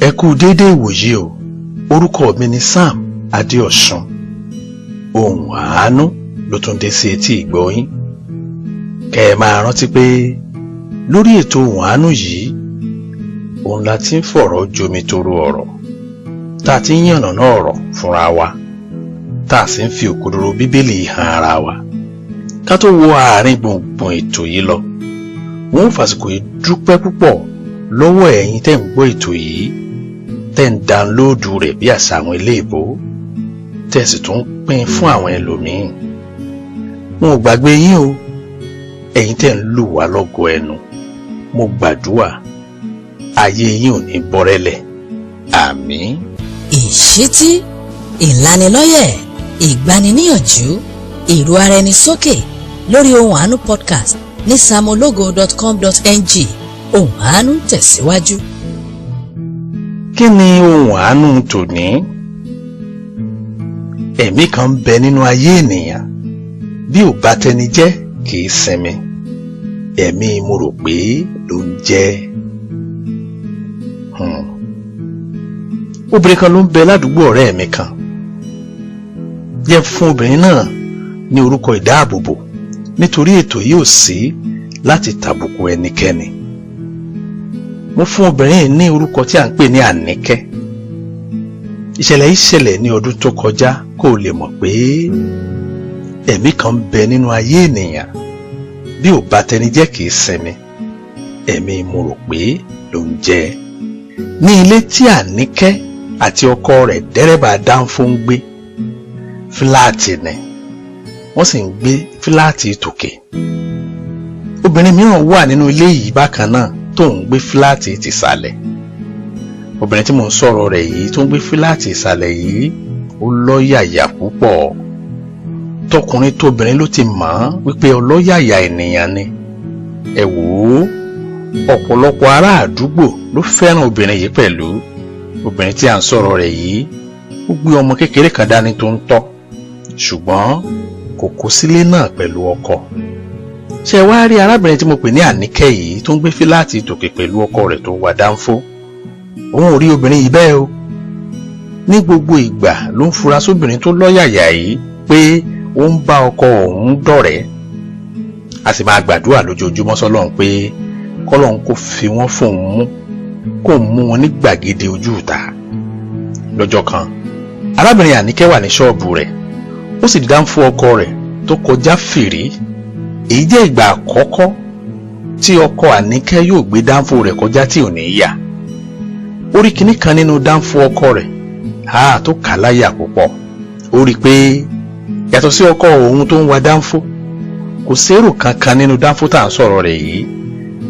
Ẹ kú déédéé ìwòyí o. Orúkọ mi ni Sam Adéọ̀sùn. Ohùn àánú ló tún dé sí etí ìgbọ́ yín. Kẹ́ ẹ máa rántí pé lórí ètò ohùn àánú yìí, òun la ti ń fọ̀rọ̀ jomitoro ọ̀rọ̀, tá a ti ń yànnàná ọ̀rọ̀ fúnra wa, tá a sì ń fi òkodoro Bíbélì hàn ara wa. Ká tó wo àárín gbùngbùn ètò yìí lọ, wọ́n fàsìkò yìí dúpẹ́ púpọ̀ lọ́wọ́ ẹ̀yin tẹ́ ń gbọ́ ètò yìí, tẹ́ ń dánlóòdù rẹ̀ bí àṣà àwọn iléèbó, tẹ́ sì tún pín fún àwọn ẹlòmíín. Wọn ò gbàgbé yín o, ẹ̀yin tẹ́ ń lù wá lọ́gọ ẹnu. Mo gbàdúrà, ayé yín ò ní bọ́rẹ́lẹ̀. Àmín. Ìṣítí, ìlanilọ́yẹ̀, ìgbaniníyànjú, èrò ara ẹni sókè lórí Ohùn Àánú podcast ní samologo.com.ng. Ohùn Àánú tẹ̀síwájú. Kí ni ohùn àánú tòní? Ẹ̀mí kan ń bẹ nínú ayé ènìyàn, bí ò bá tẹni jẹ́ kì í sinmi. Ẹ̀mí mo rò pé ló ń jẹ́. Obìnrin kan ló ń bẹ ládùúgbò ọ̀rẹ́ mi kan. Jẹ́ fún obìnrin náà ní orúkọ ìdáàbòbò nítorí ètò yìí ò sí láti tàbùkù ẹnikẹ́ni. Mo fún obìnrin yìí ní orúkọ tí à ń pè ní Àníkẹ́. Ìṣẹ̀lẹ̀ yìí ṣẹlẹ̀ ní ọdún tó kọjá, kó o lè mọ̀ pé ẹ̀mí kan ń bẹ nínú ayé ènìyàn, bí ò bá tẹni jẹ́ kì í sinmi. Ẹ̀mí mo rò pé ló ń jẹ́. Ní ilé tí Àníkẹ́ àti ọkọ rẹ̀ dẹ́rẹ́bà dánfó ń gbé, fíláàtì ni wọ́n sì ń gbé, fíláàtì tòkè. Obìnrin mìíràn wà nínú ilé yìí bákan náà tó ń gbé fíláàtì tìsàlẹ̀. Obìnrin tí mò ń sọ̀rọ̀ rẹ̀ yìí tó ń gbé fíláàtì ìsàlẹ̀ yìí, ó lọ́yàyà púpọ̀. Tọkùnrin tóbìnrin ló ti mọ̀ ọ́n wípé ọlọ́yàyà ènìyàn ni. Ẹ wò ó, ọ̀pọ̀lọpọ̀ ará àdúgbò ló fẹ́ràn obìnrin yìí pẹ̀lú. Obìnrin tí à ń sọ̀rọ̀ rẹ̀ yìí, ó gbé ọmọ kékeré kan dání tó ń tọ́, ṣùgbọ́n kò kó sílé náà pẹ̀lú ọkọ. Ṣé wá rí arábìnrin tí mo pè ní Àníkẹ́ yìí tó ń gbé fíláàtì tòkè pẹ̀lú ọkọ rẹ̀ tó wà dánfó, òun ò rí obìnrin yìí bẹ́ẹ̀ o. Ní gbogbo ìgbà ló ń fura sóbìnrin tó lọ́yàyà yìí pé ó ń bá ọkọ òun dọ̀rẹ́. A sì máa gbàdúrà lójoojúmọ́ sọ́lọ́run pé kọ́lọ́run kò fi wọ́n fóun mú, kó mú wọn ní gbàgede ojú ìta. Lọ́jọ́ kan, arábìnrin Àníkẹ́ wà ní ṣọ́ọ̀bù rẹ̀, ó sì dánfó ọkọ rẹ̀ tó kọjá fìrí. Èyí jẹ́ ìgbà àkọ́kọ́ tí ọkọ Àníkẹ́ yóò gbé dánfó rẹ̀ kọjá tí ò ní yà. Ó rí kinní kan nínú dánfó ọkọ rẹ̀ tó kà láyà púpọ̀. Ó rí i pé yàtọ̀ sí ọkọ òun tó ń wa dánfó, kò sérò kankan nínú dánfó tá à ń sọ̀rọ̀ rẹ̀ yìí,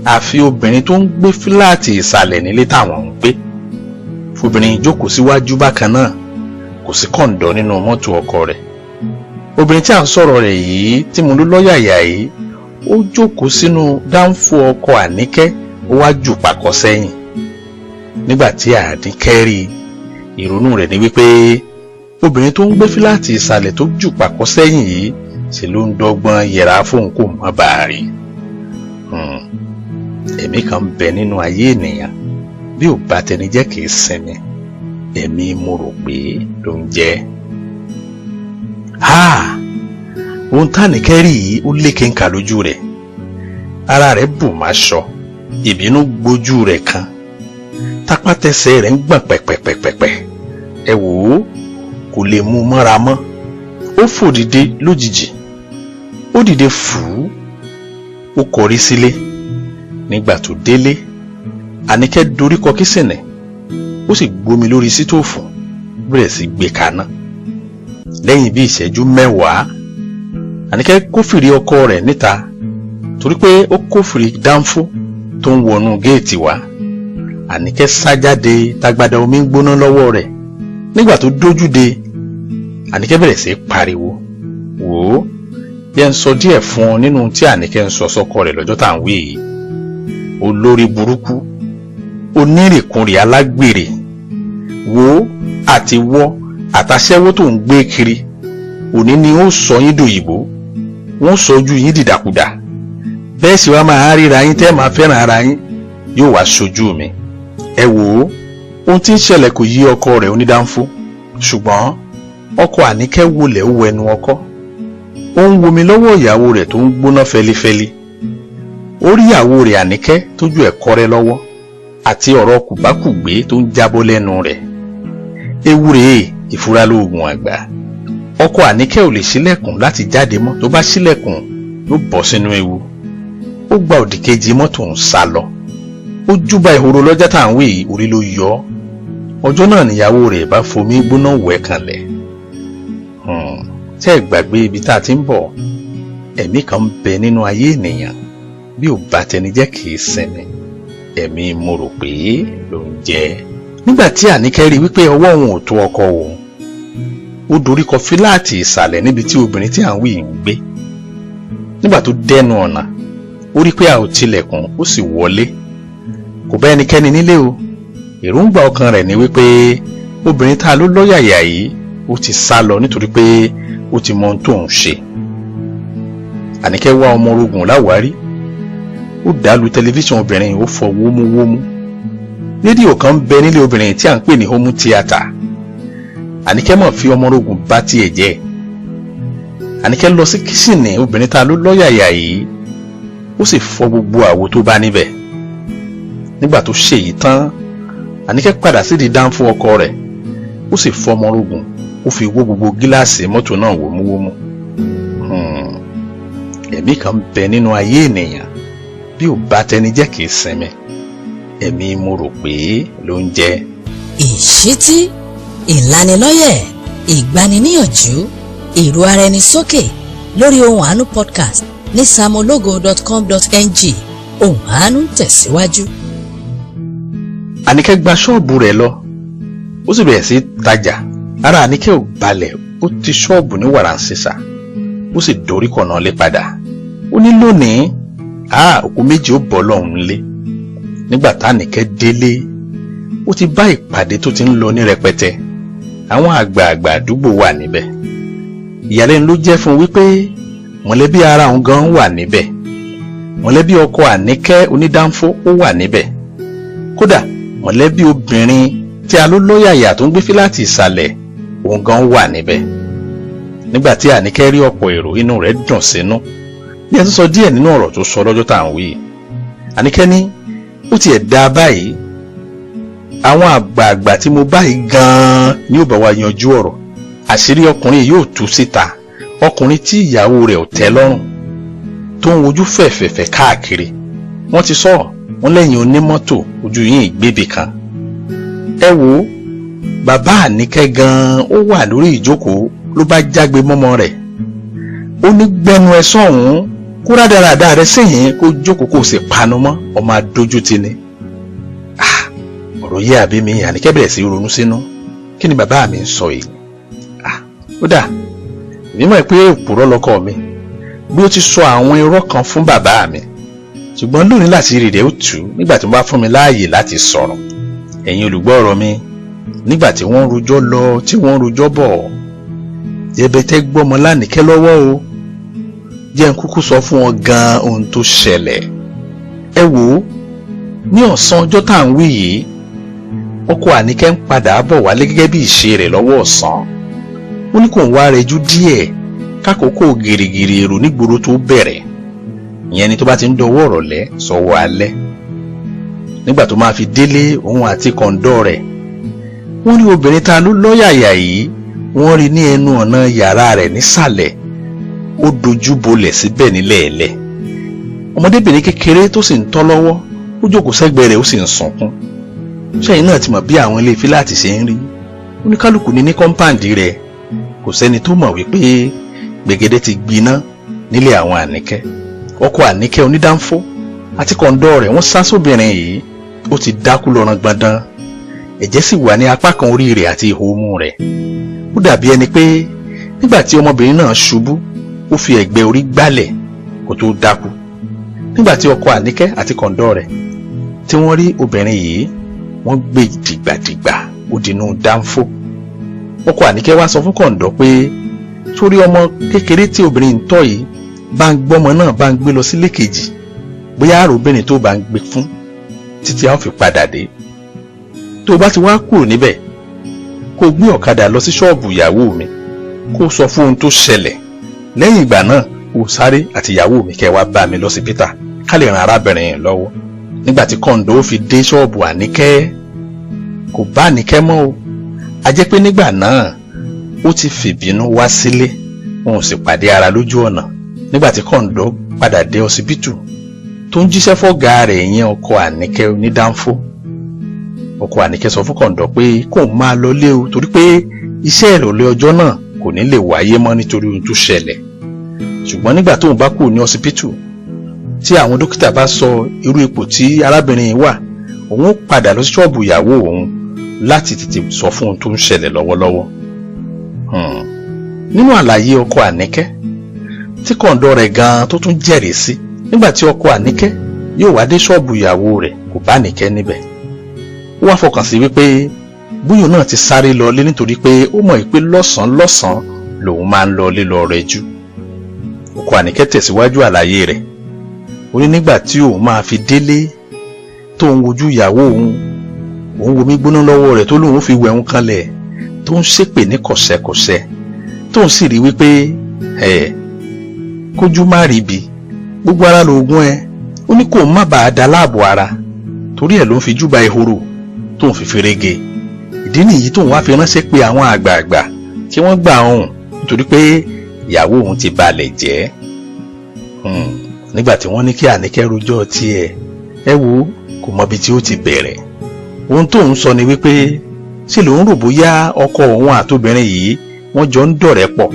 àfi obìnrin tó ń gbé fíláàtì ìsàlẹ̀ nílé táwọn ń gbé. Obìnrin jókòó síwájú bákan náà, kò sí kọ̀ǹdọ̀ nínú mọ́tò ọkọ rẹ̀. Obìnrin tí à ń sọ̀rọ̀ rẹ̀ yìí tí mo ló lọ́yàyà yìí, ó jókòó sínú dánfó ọkọ Àníkẹ́, ó wá jù pàkọ́ sẹ́yìn. Nígbà tí Àníkẹ́ rí, ìrònú rẹ̀ ni wípé obìnrin tó ń gbé fíláàtì ìsàlẹ̀ tó jù pàkọ́ sẹ́yìn yìí ṣe ló ń dọ́gbọ́n yẹra fóun kò má bàa rí. Ẹ̀mí kan ń bẹ nínú ayé ènìyàn, bí ò bá tẹni jẹ́ kì í sinmi. Ẹ̀mí mo rò pé ló ń jẹ́. Ohun tÁníkẹ́ rí yìí ó lékenkà lójú rẹ̀. Ara rẹ̀ bù má ṣọ, ìbínú gbójú rẹ̀ kan, tápátẹsẹ̀ rẹ̀ ń gbọ̀n pẹ̀pẹ̀pẹ̀pẹ̀. Ẹ wò ó, kò lè mú mọ́ra mọ́. Ó fò dìde lójijì, ó dìde fùú, ó kọrí sílé. Nígbà tó délé, Àníkẹ́ dorí kọ kísìnì, ó sì gbomi lórí sítóòfù, bẹ̀rẹ̀ sí gbé kaná. Lẹ́yìn bí ìṣẹ́jú mẹ́wàá, Àníkẹ́ kófìrí ọkọ rẹ̀ níta, torí pé ó kófìrí dánfó tó ń wọnú géètì wá. Àníkẹ́ sá jáde tagbada omi ń gbóná lọ́wọ́ rẹ̀. Nígbà tó dójú de, Àníkẹ́ bẹ̀rẹ̀ sí pariwo. Wò ó, jẹ́ ń sọ díẹ̀ fún ọ nínú tí Àníkẹ́ ń sọ sọ́kọ rẹ̀ lọ́jọ́ tá à ń wí yìí. Olórí burúkú, onírìnkùnrin alágbèrè, wò ó, àti wọ́ àtàṣẹ́wó tó ń gbé kiri, òní ni ó sọ yín dòyìnbó, wọ́n sọ ojú yín dìdàkudà. Bẹ́ẹ̀ sì wá máa ríra yín tẹ́ máa fẹ́ràn ara yín, yóò wá ṣojú mi. Ẹ wò ó, Ohun tí ń ṣẹlẹ̀ kò yí ọkọ rẹ̀ onídánfó, ṣùgbọ́n ọkọ Àníkẹ́ wọlé ó wẹnu ọkọ. Ó ń womi lọ́wọ́ ìyàwó rẹ̀ tó ń gbóná fẹlifẹli. Ó rí ìyàwó rẹ̀ Àníkẹ́ tójú ẹ̀ kọ́rẹ́ lọ́wọ́ àti ọ̀rọ̀ kùbákùgbé tó ń jábọ́ lẹ́nu rẹ̀. Ewu rèé, ìfura lóògùn àgbà. Ọkọ Àníkẹ́ ò lè ṣílẹ̀kùn láti jáde mọ́, tó bá ṣílẹ̀kùn yóò bọ́ sínú ewu. Ó gba òdì kejì mọ́tò ń sá lọ. Ó júbà ìhòòrò lọ́jà tá à ń wí yìí, orí ló yọ ọ́. Ọjọ́ náà níyàwó rẹ̀ bá fomi gbóná wẹ̀ kanlẹ̀. Ṣé ẹ gbàgbé ibi tá a ti ń bọ̀? Ẹ̀mí kan ń bẹ nínú ayé ènìyàn, bí ò bá tẹni jẹ́ kì í sinmi. Ẹ̀mí mo rò pé ló ń jẹ́. Nígbà tí Àníkẹ́ rí wípé ọwọ́ òun ò tó ọkọ òun, ó dorí kọ fíláàtì ìsàlẹ̀ níbi tí obìnrin tí à ń wí ń gbé. Nígbà tó dẹnu ọ̀nà, ó rí pé a ò tilẹ̀kùn, ó sì wọlé. Kò bá ẹnikẹ́ni nílé o. Èròǹgbà ọkàn rẹ̀ ni wípé obìnrin tá a ló lọ́yàyà yìí ó ti sá lọ nítorí pé ó ti mọ ohun tó ń ṣe. Àníkẹ́ wá ọmọ orogun láwárí. Ó dàlú tẹlifíṣàn obìnrin, ó fọ wómúwómú. Rédíò kan ń bẹ nílé obìnrin tí à ń pè ní home theatre. Àníkẹ́ mọ̀ fi ọmọ orogun bá tiẹ̀ jẹ́. Àníkẹ́ lọ sí kíṣìnì obìnrin tá a ló lọ́yàyà yìí, ó sì fọ gbogbo àwo tó bá níbẹ̀. Nígbà tó ṣe èyí tán, Àníkẹ́ padà sídìí dánfó ọkọ rẹ̀, ó sì fọ ọmọ orogun, ó fi wó gbogbo gíláàsì mọ́tò náà wómúwómú. Ẹ̀mí kan bẹ nínú ayé ènìyàn, bí ò bá tẹni jẹ́ kì í sinmi. Ẹ̀mí mo rò pé ló ń jẹ́. Ìṣítí, ìlanilọ́yẹ̀, ìgbaniníyànjú, èrò ara ẹni sókè lórí Ohùn Àánú podcast ní samologo.com.ng. Ohùn Àánú ń tẹ̀síwájú. Àníkẹ́ gba ṣọ́ọ̀bù rẹ̀ lọ, ó sì bẹ̀rẹ̀ sí tajà. Ara Àníkẹ́ ò balẹ̀, ó ti ṣọ́ọ̀bù ní wàràǹsísà, ó sì dorí kọ̀nà lé padà. Ó ní lónìí, òkú méjì ó bọ́ lọ́hùn lé. Nígbà tá Àníkẹ́ délé, ó ti bá ìpàdé tó ti ń lọ ní rẹpẹtẹ. Àwọn àgbààgbà àdúgbò wà níbẹ̀. Ìyàlẹ́nu ló jẹ́ fún un wípé mọ̀lẹ́bí ara òun gan wà níbẹ̀. Mọ̀lẹ́bí ọkọ Àníkẹ́ onídánfó ó wà níbẹ̀. Kódà mọ̀lẹ́bí obìnrin tí a ló lọ́yàyà tó ń gbé fíláàtì ìsàlẹ̀ òun gan wà níbẹ̀. Nígbà tí Àníkẹ́ rí ọ̀pọ̀ èrò, inú rẹ̀ dùn sínú. Bí ẹ tún sọ díẹ̀ nínú ọ̀rọ̀ tó sọ lọ́jọ́ tá à ń wí, Àníkẹ́ ní ó tiẹ̀ dá báyìí. Àwọn àgbààgbà tí mo báyìí gan-an ni ó bá wa yanjú ọ̀rọ̀. Àṣírí ọkùnrin yóò tú síta. Ọkùnrin tí ìyàwó rẹ̀ ò tẹ́ lọ́rùn, tó ń wojú fẹ̀fẹ̀fẹ̀ káàkiri. Wọ́n ti sọ wọ́n lẹ́yìn onímọ́tò ojú yín ìgbébì kan. Ẹ wo bàbá Àníkẹ́ gan-an ó wà lórí ìjókòó ló bá jágbe mọ́mọ́ rẹ̀. Ó ní gbẹ́nu ẹ sọ̀hún, kó rádaràda rẹ sẹ́yìn, kó jókòó kó sì panu mọ́, ọmọ adójútì ni. Ọ̀rọ̀ yé àbí mi, Àníkẹ́ bẹ̀rẹ̀ sí ronú sínú. Kí ni bàbá mi ń sọ yìí? Ó dà, èmi mọ̀ pé òpùrọ́ lọkọ mi, bí ó ti sọ àwọn irọ́ kan fún bàbá mi. Ṣùgbọ́n lónìí láti rí rẹ̀ ó tù ú nígbà tí wọ́n bá fún mi láàyè láti sọ̀rọ̀. Ẹ̀yin olùgbọ́ ọ̀rọ̀ mi, nígbà tí wọ́n ń rojọ́ lọ tí wọ́n ń rojọ́ bọ̀, jẹbẹtẹ gbọ́mọ lánìkẹ́ lọ́wọ́ o. Jẹ́ n kúkú sọ fún wọn gan-an ohun tó ṣẹlẹ̀. Ẹ wò ó, ní ọ̀sán ọjọ́ tá à ń wí yìí, ọkọ Àníkẹ́ ń padà bọ̀ wálé gẹ́gẹ́ bí ìṣe rẹ̀ lọ́wọ́ ọ̀sán. Ó ní kò ń wá rẹjú díẹ̀ kákòókò gìrìgìrì èrò nígboro tó bẹ̀rẹ̀. Ìyẹn ni tó bá ti ń dọwọ́ ọ̀rọ̀lẹ́ sọ́wọ́ alẹ́. Nígbà tó máa fi délé, òun àti kọ̀ǹdọ́ rẹ̀, wọ́n rí obìnrin ta ló lọ́yàyà yìí, wọ́n rí ní ẹnu ọ̀nà yàrá rẹ̀ nísàlẹ̀. Ó dojú bolẹ̀ síbẹ̀ nílẹ̀ẹ́lẹ̀. Ọmọdébìnrin kékeré tó sì ń tọ́ lọ́wọ́, ó jókòó sẹ́gbẹ̀ẹ́ rẹ̀ ó sì ń sunkún. Ṣẹ́yìn náà ti mọ̀ bí àwọn ilé fíláàtì ṣe ń rí. Oníkálukú ní ní kọ́ńpáǹdì rẹ̀. Kò sẹ́ni tó mọ̀ wípé gbègede ti gbiná nílé àwọn Àníkẹ́. Ọkọ Àníkẹ́ onídánfó àti kọ̀ǹdọ́ rẹ̀ wọ́n sá sóbìnrin yìí, ó ti dákú lọ́rán gbọ̀ndán. Ẹ̀jẹ̀ sì wà ní apá kan orí rẹ̀ àti ihò imú rẹ̀. Ó dàbí ẹni pé nígbà tí ọmọbìnrin náà ṣubú, ó fi ẹ̀gbẹ́ orí gbálẹ̀ kó tó dákú. Nígbà tí ọkọ Àníkẹ́ àti kọ̀ǹdọ́ rẹ̀ tí wọ́n rí obìnrin yìí, wọ́n gbé dìgbàdìgbà ó dinú dánfó. Ọkọ Àníkẹ́ wá sọ fún kọ̀ǹdọ́ pé torí ọmọ kékeré tí obìnrin ń tọ́ yìí bá ń gbọ́mọ náà bá ń gbé lọ sílé kejì, bóyá àròbìnrin tó bá ń gbé fún títí a ó fi padà dé. Tó o bá ti wá kúrò níbẹ̀, kó o gbé ọ̀kadà lọ sí ṣọ́ọ̀bù ìyàwó mi, kó o sọ fún ohun tó ṣẹlẹ̀. Lẹ́yìn ìgbà náà, o sáré àti ìyàwó mi kẹ́ wá bá mi lọ́sibítà ká lè ran arábìnrin yẹn lọ́wọ́. Nígbà tí Kọ̀ǹdọ́ fi dé ṣọ́ọ̀bù Àníkẹ́, kò bá Àníkẹ́ mọ́ o. A jẹ́ pé nígbà náà ó ti fìbínú wá sílé, wọn ò sì pàdé ara lójú ọ̀nà. Nígbà tí Kọ̀ǹdọ́ padà dé ọsibítù tó ń jíṣẹ́ fọ́gàá rẹ̀, ìyẹn ọkọ Àníkẹ́ onídánfó, ọkọ Àníkẹ́ sọ fún Kọ̀ǹdọ́ pé kóun máa lọlé o, torí pé iṣẹ́ ìrọ̀lẹ́ ọjọ́ náà kò ní lè wáyé mọ́ nítorí ohun tó ṣẹlẹ̀. Ṣùgbọ́n nígbà tóun bá kúrò ní ọsibítù, tí àwọn dókítà bá sọ irú ipò tí arábìnrin yìí wà, òun ó padà lọ sí ṣọ́ọ̀bù ìyàwó òun láti tètè sọ fún ohun tó ń ṣẹlẹ̀ lọ́wọ́lọ́wọ́. Nínú àlàyé ọkọ Àníkẹ́ tí Kọ̀ǹdọ́ rẹ̀ gan-an tó tún jẹ́rìí sí, nígbà tí ọkọ Àníkẹ́ yóò wá dé ṣọ́ọ̀bù ìyàwó rẹ̀, kò bá Àníkẹ́ níbẹ̀. Ó wá fọkàn sí wípé bóyá náà ti sáré lọlé, nítorí pé ó mọ̀ pé lọ́sàn-án lọ́sàn-án lòun máa ń lọlé lọ rẹ̀ jù. Ọkọ Àníkẹ́ tẹ̀síwájú àlàyé rẹ̀. Ó ní nígbà tí òun máa fi délé, tó ń wojú ìyàwó òun, òun wo omi gbóná lọ́wọ́ rẹ̀ tó lóun fi wẹ̀ òun kanlẹ̀, tó ń ṣépè ní kọ̀ṣẹ́kọ̀ṣẹ́, tó ń sì rí wípé ẹ̀ kójú má rí bi, gbogbo ara lóògùn ẹ. Ó ní kó má bàa da láàbò ara, torí ẹ̀ ló ń fi júbà ehoro tó ń fi ferege. Ìdí nìyí tóun wá fi ránṣẹ́ pé àwọn àgbààgbà kí wọ́n gbà òun, nítorí pé ìyàwó òun ti balẹ̀ jẹ́. Nígbà tí wọ́n ní kí Àníkẹ́ rojọ́ tiẹ̀, ẹ wo, kò mọbi tí ó ti bẹ̀rẹ̀. Ohun tóun sọ ni wípé ṣe lòun rò bóyá ọkọ òun àtobìnrin yìí wọ́n jọ ń dọ̀rẹ́ pọ̀.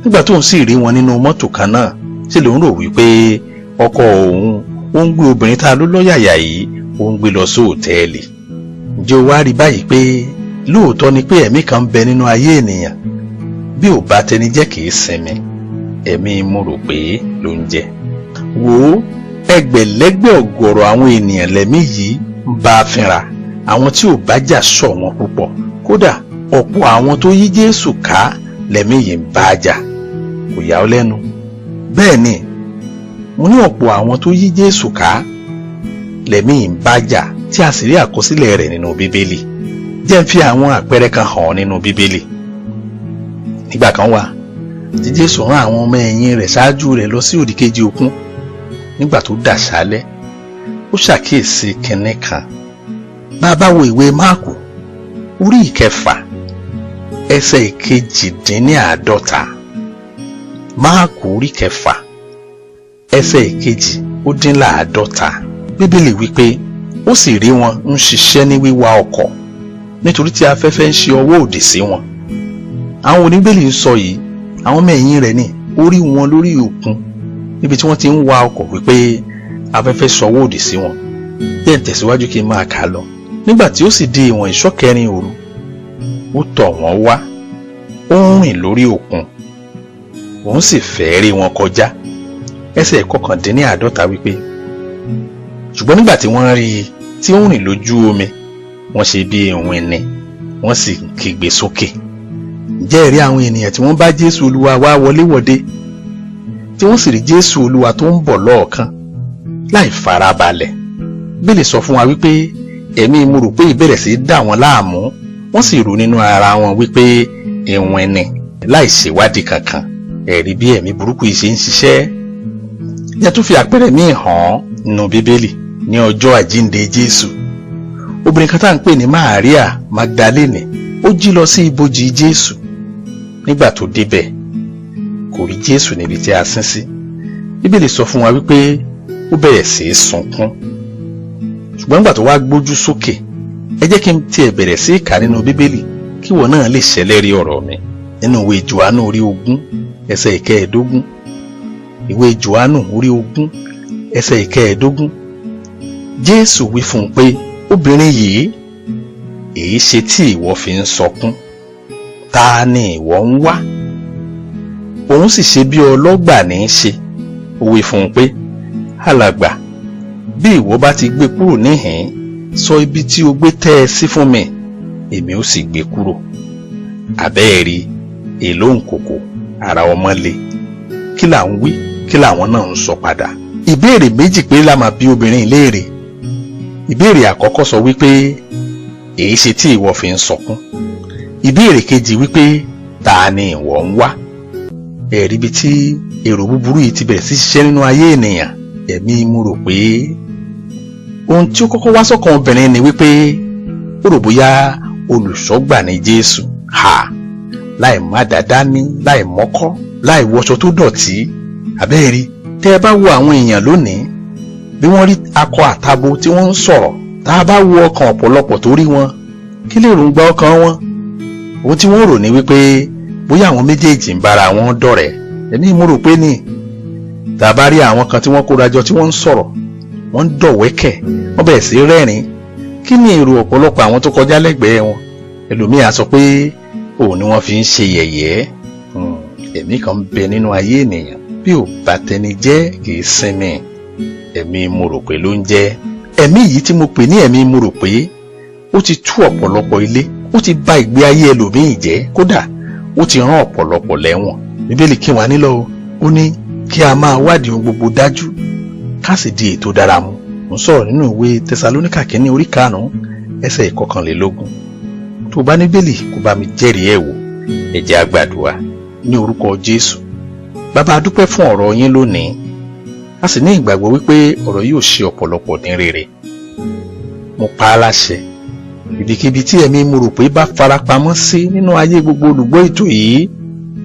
Nígbà tóun sì rí wọn nínú mọ́tò kan náà, ṣe lòun rò wípé ọkọ òun ó ń gbé obìnrin tá a ló lọ́yàyà yìí, ó ń gbé lọ sí òtẹ́ẹ̀lì. Ǹjẹ́ o wá rí báyìí pé lóòótọ́ ni pé ẹ̀mí kan ń bẹ nínú ayé ènìyàn, bí ò bá tẹni jẹ́ kì í sinmi, ẹ̀mí mo rò pé ló ń jẹ. Wò ó, ẹgbẹ̀lẹ́gbẹ̀ ọ̀gọ̀rọ̀ àwọn ènìyàn lẹ́mí yìí ń bá a fínra, àwọn tí ò bá jà sọ wọn púpọ̀. Kódà ọ̀pọ̀ àwọn tó yí Jésù ká lẹ́mí yìí ń bá a jà. Kò yà ọ́ lẹ́nu. Bẹ́ẹ̀ ni, mo ní ọ̀pọ̀ àwọn tó yí Jésù ká lẹ́mí yìí ń bá a jà, tí a sì rí àkọsílẹ̀ rẹ̀ nínú Bíbélì. Jẹ́ ń fi àwọn àpẹẹrẹ kan hàn nínú Bíbélì. Nígbà kan wà tí Jésù rán àwọn ọmọ ẹ̀yìn rẹ̀ ṣáájú rẹ̀ lọ sí òdìkejì òkun. Nígbà tó dàṣálẹ́, ó ṣàkíyèsí kinní kan. Bá a bá wo ìwé Máàkù orí 6 ẹsẹ̀ 48, Máàkù orí 6 ẹsẹ̀ 48, Bíbélì wípé ó sì rí wọn ń ṣiṣẹ́ ní wíwa ọkọ̀, nítorí tí afẹ́fẹ́ ń ṣe ọwọ́ òdì sí wọn. Àwọn oníbélì ń sọ yìí, àwọn ọmọ ẹ̀yìn rẹ̀ ní ó rí wọn lórí òkun níbi tí wọ́n ti ń wa ọkọ̀, wípé afẹ́fẹ́ sọwọ́ òdì sí wọn. Bẹ́ẹ̀ ń tẹ̀síwájú kí n máa kà á lọ. Nígbà tí ó sì di ìwọ̀n ìṣọ́ kẹrin òru, ó tọ̀ wọ́n wá, ó ń rìn lórí òkun, òun sì fẹ́ rí wọn kọjá. Ẹsẹ̀ 49 wípé ṣùgbọ́n nígbà tí wọ́n rí i tí ó ń rìn lójú omi, wọ́n ṣe bí ìwìn ni, wọ́n sì kígbe sókè. Ǹjẹ́ ẹ rí àwọn ènìyàn tí wọ́n bá Jésù Olúwa wá wọléwọ̀de, tí wọ́n sì rí Jésù Olúwa tó ń bọ̀ lọ́ọ̀kan láì farabalẹ̀? Bíbélì sọ fún wa wípé ẹ̀mí mo rò pé ìbẹ̀rẹ̀ sí dà wọ́n láàmú, wọ́n sì rò nínú ara wọn wípé ìwìn ni, láì ṣèwádìí kankan. Ẹ̀rí bí ẹ̀mí burúkú yìí ṣe ń ṣiṣẹ́. Yẹn tún fi àpẹẹrẹ míì hàn nínú Bíbélì. Ní ọjọ́ àjíǹde Jésù, obìnrin kan tá à ń pè ní Maria Magdalene, ó jí lọ sí ibojì Jésù. Nígbà tó débẹ̀, kò rí Jésù níbi tí a sin sí. Bíbélì sọ fún wa wípé ó bẹ̀rẹ̀ sí í sunkún. Ṣùgbọ́n nígbà tó wá gbójú sókè, ẹ jẹ́ kí n tiẹ̀ bẹ̀rẹ̀ sí í kà nínú Bíbélì kí ìwọ náà lè ṣẹlẹ́rìí ọ̀rọ̀ mi. Nínú ìwé Jòhánù orí 20 ẹsẹ̀ 15, ìwé Jòhánù orí 20 ẹsẹ̀ 15, Jésù wí fún un pé, obìnrin yìí, èyí ṣe tí ìwọ fi ń sọkún? Ta ni ìwọ ń wá? Òun sì ṣe bí ọlọ́gbà ní í ṣe. Ó wí fún un pé, alàgbà, bí ìwọ bá ti gbé kúrò níhìn-ín, sọ ibi tí o gbé tẹ́ ẹ sí fún mi, èmi ó sì gbé kúrò. Àbẹ́ẹ̀rí èló nkòkò ara ọmọ le. Kí là ń wí, kí làwọn náà ń sọ padà? Ìbéèrè méjì péré la máa bi obìnrin léèrè. Ìbéèrè àkọ́kọ́ sọ wípé, Èyí ṣe tí ìwọ fi ń sọkún? Ìbéèrè kejì wípé, ta ni ìwọ ń wá? Ẹ̀rí ibi tí èrò búburú yìí ti bẹ̀rẹ̀ sí ṣiṣẹ́ nínú ayé ènìyàn. Ẹ̀mí mo rò pé ohun tí ó kọ́kọ́ wá sọ́kàn obìnrin ni wípé ó rò bóyá olùṣọ́gbà ni Jésù. Ha! Láì má dáadáa ní, láì mọ́kọ́, láì wọṣọ tó dọ̀tí. Àbẹ́ẹ̀rí, tẹ́ ẹ bá wo àwọn èèyàn lónìí, bí wọ́n rí akọ àtabo tí wọ́n ń sọ̀rọ̀, tá a bá wo ọkàn ọ̀pọ̀lọpọ̀ tó rí wọn, kí lè rògbà ọkàn wọn? Ohun tí wọ́n rò ní wípé bóyá àwọn méjèèjì ń bára wọn dọ̀rẹ́. Ẹ̀mí mo rò pé ní tá a bá rí àwọn kan tí wọ́n kóra jọ tí wọ́n ń sọ̀rọ̀, wọ́n ń dọ̀wẹ́kẹ̀, wọ́n bẹ̀rẹ̀ sí rẹ́rìn-ín, kí ni èrò ọ̀pọ̀lọpọ̀ àwọn tó kọjá lẹ́gbẹ̀ẹ́ wọn? Ẹlòmíì á sọ pé òun ni wọ́n fi ń ṣe yẹ̀yẹ́. Ẹ̀mí kan ń bẹ nínú ayé ènìyàn, bí ò bá tẹni jẹ́ kì í sinmi. Ẹ̀mí mo rò pé ló ń jẹ́. Ẹ̀mí yìí tí mo pè ní ẹ̀mí mo rò pé, ó ti tú ọ̀pọ̀lọpọ̀ ilé, ó ti bà ìgbé ayé ẹlòmíì jẹ́, kódà ó ti rán ọ̀pọ̀lọpọ̀ lẹ́wọ̀n. Bíbélì kí wàá nílò, ó ní kí a máa wádìí ohun gbogbo dájú, ká sì di ètò dára mú. Mo ń sọ̀rọ̀ nínú ìwé Tẹsalóníkà kínní orí 5 ẹsẹ̀ 21. Tó bá ní Bíbélì, kó bá mi jẹ́rìí ẹ̀ wò. Ẹ jẹ́ á gbàdúrà ní orúkọ Jésù. Bàbá, a dúpẹ́ fún ọ̀rọ̀ yín lónìí. A sì ní ìgbàgbọ́ wípé ọ̀rọ̀ yóò ṣe ọ̀pọ̀lọpọ̀ ní rere. Mo pa á láṣẹ, ibikíbi tí ẹ̀mí mo rò pé bá farapamọ́ sí nínú ayé gbogbo olùgbọ́ ètò yìí,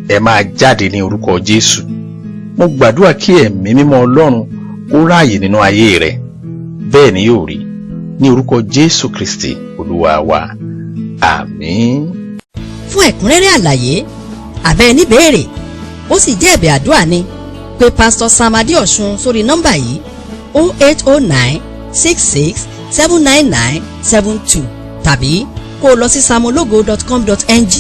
ẹ máa jáde ní orúkọ Jésù. Mo gbàdúrà kí ẹ̀mí mímọ́ Ọlọ́run kó ráàyè nínú ayé rẹ. Bẹ́ẹ̀ ni yóò rí ní orúkọ Jésù Kristi Olúwa wa. Àmín. Fún ẹ̀kúnrẹ́rẹ́ àlàyé àbẹ́ níbèèrè, ó sì jẹ́ ẹ̀bẹ̀ àdúrà ni, pé Pásítọ̀ Sam Adéọ̀sùn sórí nọ́mbà yìí: 08096679972, tàbí kó o lọ sí samologo.com.ng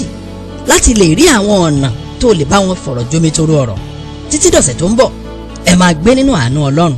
láti lè rí àwọn ọ̀nà tó lè bá wọn fọ̀rọ̀ jómitoro ọ̀rọ̀. Títí dọ̀sẹ̀ tó ń bọ̀, ẹ máa gbé nínú àánú Ọlọ́run.